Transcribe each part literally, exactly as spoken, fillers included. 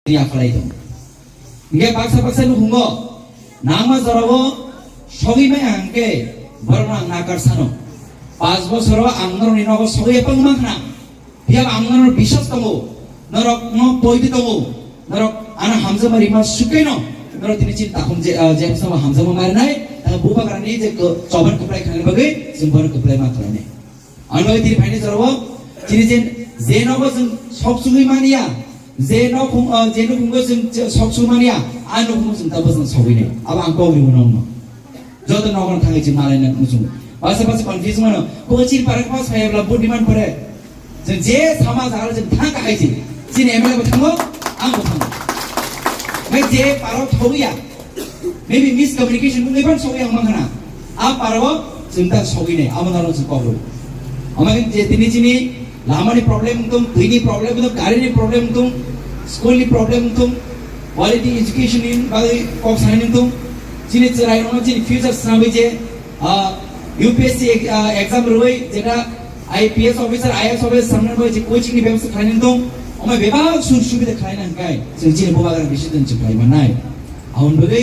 ya khlai tongo. Hingke baksa baksa nukhungo nangma jorao sogwi maya hingke borokno ang nakar sano. Panch bosoro ang norokni nogo sogwi epang mankha. Phiya ang norok biswas tongo, norok no poidi tongo, norok ano hamjakma rima sukaino, norok tini chini takhum je, ah, je hamjakma marinai, tamo bubagrani je ko-, choban kwplai khlaina bagwi chwng bono kwplai ma khlainai. Ano tini phaini jorao chini je, je nogo chwng sok chugwi mania, je nok hung, ah, je nok hungo chwng sok chugwi mania, a nok hungo chwng tabo chwng sogwi nai. Abo ang kok rimo nokno. Joto nogon thangwi chwng malaina muchungo. Basa basa confuse mano. Kochir para kha phai bla vote demand pore. Chwng je sama jara chwng thang ka hai chwng. Chini M L A bo thango, ang bo thango. Mai je paro thoya. Maybe miscommunication mungwi ban sogwi ang mangana. A paro chwng ta sogwi ne. Amo naro chwng kok. Ama je tini chini Lamani problem wngtong, twini problem wngtong, garini problem wngtong, schoolni problem wngtong, quality education ni bagwi kok sanai wngtong. Chini chwrairokno chini future swnamwi je, ah, U P S C ek-, ah, exam rwui jeta I P S officer, I A S officer samna bagwi je coaching ni bebostha khlainai wngtong, omo bebak sujog subida khlaina hwnkhe chwng chini bubagrani decision chwng khlai mannai. Aboni bagwi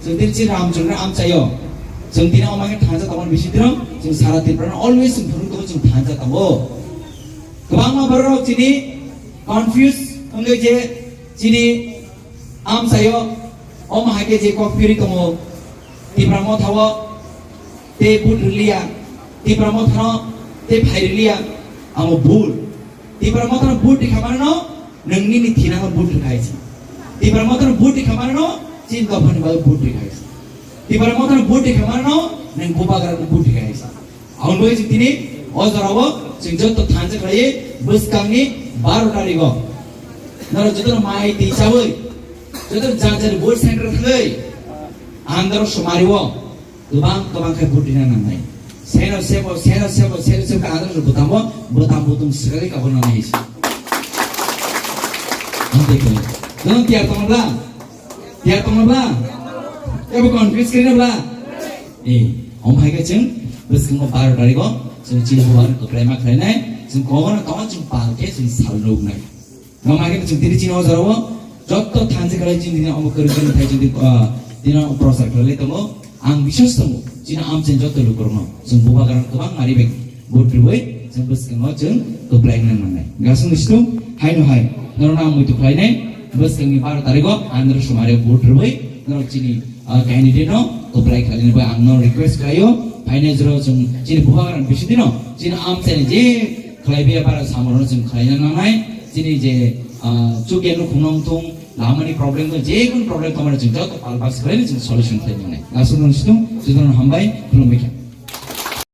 chwng tini chini Ramchandra amchaio. Chwng tini omo khe thansa tongmani bising tino chwng sara Tripura always chwng phunuk tongo, chwng thansa tongo. Kwbangma borok chini confuse wngwi je chini amchaio omo hai khe je kok phiri tongo, Tipra Mothao tei vote rwliya, Tipra Mothano tei phai rwliya, amo bul. Tipra Mothano vote rikha manano nwng nini thinano vote rikha hai se. Tipra Mothano vote rikha manano chini dophani bagwi vote rikha hai se. Tipra Mothano vote rikha manano nwng bubagrano vote rikha hai se. Aboni bagwi chwng tini o jorao chwng joto thansa khlaiwi bwskangni baro tarigo norok jotono mai twi chawi joto jar jar vote center thangwi andro sumario kwbang kwbang khe vote rina nangnai. Seno sebo, seno sebo, seno sebo khe andro bwtamo, bwtam bwtwng swkali kabo nangnai se. Amtwi khe. Jotono tiyar tongobla? Tiyar tongobla? Ebo confuse khe nabla? Eh, omo hai khe chwng bwskango baro tarigo chwng chini bubagrano kwplai ma khlainai, chwng kogono tongo chwng pal khe chwng sal nuknai. Omo hai khe chwng tini chini o jorao joto thansa khlai chini tini omo kwrwng kwrwng thai chini, ah, tini o prochar khlai tongo. Ang biswas tongo chini amchaini joto lukurokno chwng bubagrano kwbang mari bai vote rwui chwng bwskango chwng kwplai wngna nangnai. Gasungni situng haino hai norokno ang muitu khlainai bwskangni baro tarigo andro sumario vote rwui norok chini ah, candidate no kwplai khlaina bai ang no request khlaio, phainai jora chwng chini bubagrani bisingtwi no chini amchaini je khlai bia bara samung no chwng khlaina nangnai, chini je, ah, chukya nukhung no wngthung, lamani problem no je kunu problem tongmani chwng joto pal bas khlaina chwng solution khlai nangnai. Gasuk no situng, jotono hambai, khulumbai kha.